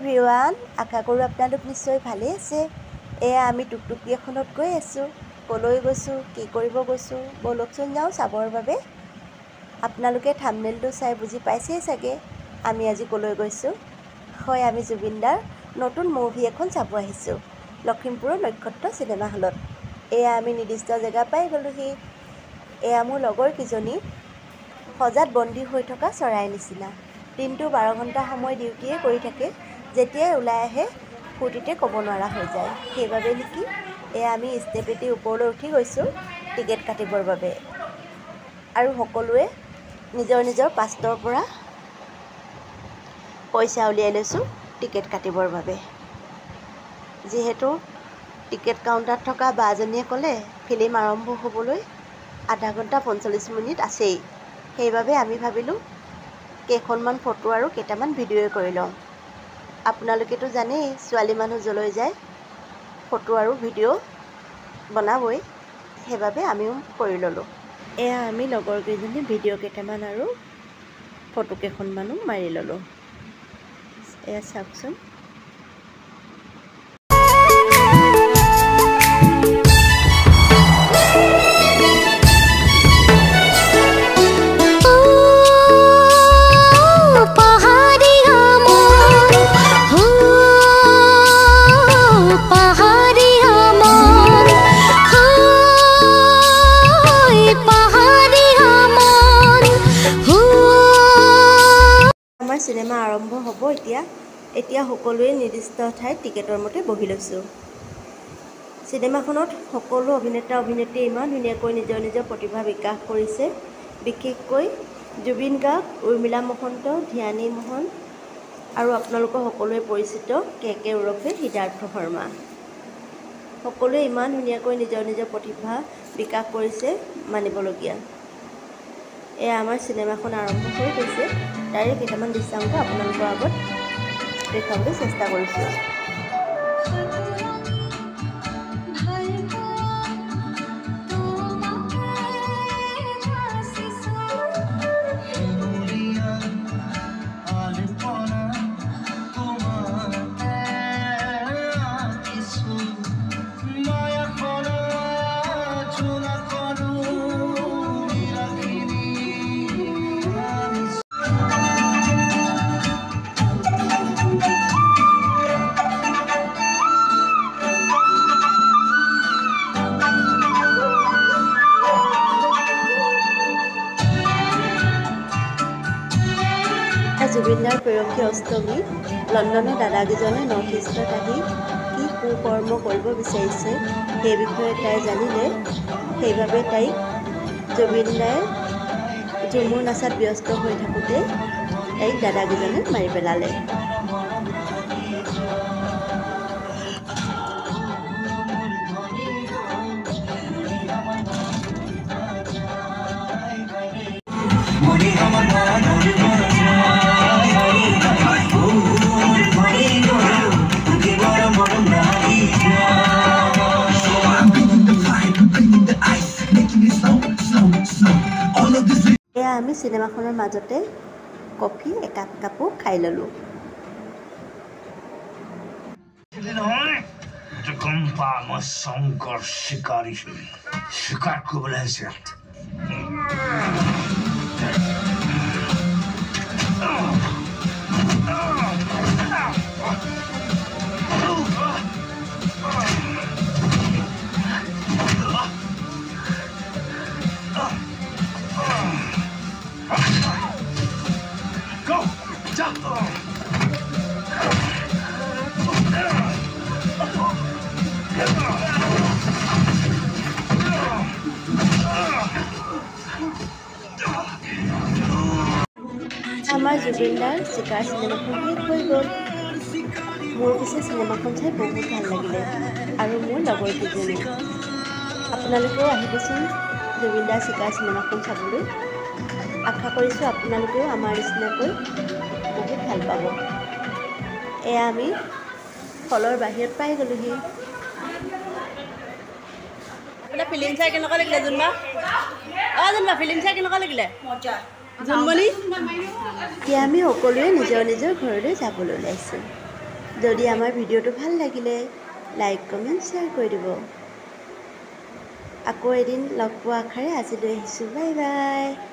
Everyone, আশা কৰোঁ আপোনালোক নিশ্চয় ভালেই আছে। এয়া আমি টুকটুকি এখনত গৈ আছোঁ। ক'লৈ গৈছোঁ, কি কৰিব গৈছোঁ, ব'লকচোন যাওঁ চাবৰ বাবে। আপোনালোকে থাম্বনেইলটো চাই বুজি পাইছেই চাগে আমি আজি ক'লৈ গৈছোঁ। হয়, আমি জুবিনদাৰ নতুন মুভি এখন চাব আহিছোঁ লখিমপুৰৰ নক্ষত্ৰ চিনেমা হলত। এয়া আমি নিৰ্দিষ্ট জেগা পাই গ'লোহি। এয়া মোৰ লগৰ কেইজনী সজাত বন্দী হৈ থকা চৰাই নিচিনা। দিনটো 12 ঘণ্টা সময় ডিউটিয়ে কৰি থাকে, যেতিয়াই ওলাই আহে ফূৰ্তিতে ক'ব নোৱাৰা হৈ যায়। সেইবাবে নেকি এয়া আমি ষ্টেপেদি ওপৰলৈ উঠি গৈছোঁ টিকেট কাটিবৰ বাবে। আৰু সকলোৱে নিজৰ নিজৰ পাছৰ পৰা পইচা উলিয়াই লৈছোঁ টিকেট কাটিবৰ বাবে। যিহেতু টিকেট কাউণ্টাৰত থকা বাজনীয়ে ক'লে ফিল্ম আৰম্ভ হ'বলৈ আধা ঘণ্টা 45 মিনিট আছেই, সেইবাবে আমি ভাবিলোঁ কেইখনমান ফটো আৰু কেইটামান ভিডিঅ'ই কৰি লওঁ। আপোনালোকেতো জানেই ছোৱালী মানুহ য'লৈ যায় ফটো আৰু ভিডিঅ' বনাবই, সেইবাবে আমিও কৰি ল'লোঁ। এয়া আমি লগৰ কেইজনী ভিডিঅ' কেইটামান আৰু ফটো কেইখনমানো মাৰি ল'লোঁ। এয়া চাওকচোন। চিনেমা আৰম্ভ হ'ব এতিয়া। এতিয়া সকলোৱে নিৰ্দিষ্ট ঠাইত টিকেটৰ মতে বহি লৈছোঁ। চিনেমাখনত সকলো অভিনেতা অভিনেত্ৰীয়ে ইমান ধুনীয়াকৈ নিজৰ নিজৰ প্ৰতিভা বিকাশ কৰিছে। বিশেষকৈ জুবিন গাৰ্গ, উৰ্মিলা মহন্ত, ধ্যানী মোহন আৰু আপোনালোকৰ সকলোৱে পৰিচিত কে কে ওৰফে সিদ্ধাৰ্থ শৰ্মা। সকলোৱে ইমান ধুনীয়াকৈ নিজৰ নিজৰ প্ৰতিভা বিকাশ কৰিছে, মানিবলগীয়া। এয়া আমাৰ চিনেমাখন আৰম্ভ হৈ গৈছে। তাৰে কেইটামান দৃশ্যাংশ আপোনালোকৰ আগত দেখুৱাবলৈ চেষ্টা কৰিছোঁ। জুবিনদাৰ প্ৰেয়সী অষ্টমী লণ্ডনৰ দাদাকেইজনে নৰ্থ ইষ্টত আহি কি কুকৰ্ম কৰিব বিচাৰিছে সেই বিষয়ে তাই জানিলে। সেইবাবে তাইক জুবিনদাই ঝুমুৰ নাচাত ব্যস্ত হৈ থাকোঁতে তাইক দাদাকেইজনে মাৰি পেলালে। এয়া আমি চিনেমাখনৰ মাজতে কফি একাপ কাপো খাই ল'লোঁ। আমাৰ জুবিনদাৰ চিকাৰ চিনেমাখন শেষ হৈ গ'ল। মোৰ পিছে চিনেমাখন চাই বহুত ভাল লাগিলে আৰু মোৰ লগৰ কেইজনী। আপোনালোকেও আহিবচোন জুবিনদাৰ চিকাৰ চিনেমাখন চাবলৈ। আশা কৰিছোঁ আপোনালোকেও আমাৰ নিচিনাকৈ বহুত ভাল পাব। এয়া আমি হলৰ বাহিৰত পাই গ'লোহি। আপোনাৰ ফিল্ম চাই কেনেকুৱা লাগিলে জোনমা? অ জোনমা, ফিল্ম চাই কেনেকুৱা লাগিলে? জোনমণি? এতিয়া আমি সকলোৱে নিজৰ নিজৰ ঘৰলৈ যাবলৈ ওলাইছোঁ। যদি আমাৰ ভিডিঅ'টো ভাল লাগিলে লাইক, কমেণ্ট, শ্বেয়াৰ কৰি দিব। আকৌ এদিন লগ পোৱা আশাৰে আজিলৈ আহিছোঁ। Bye bye.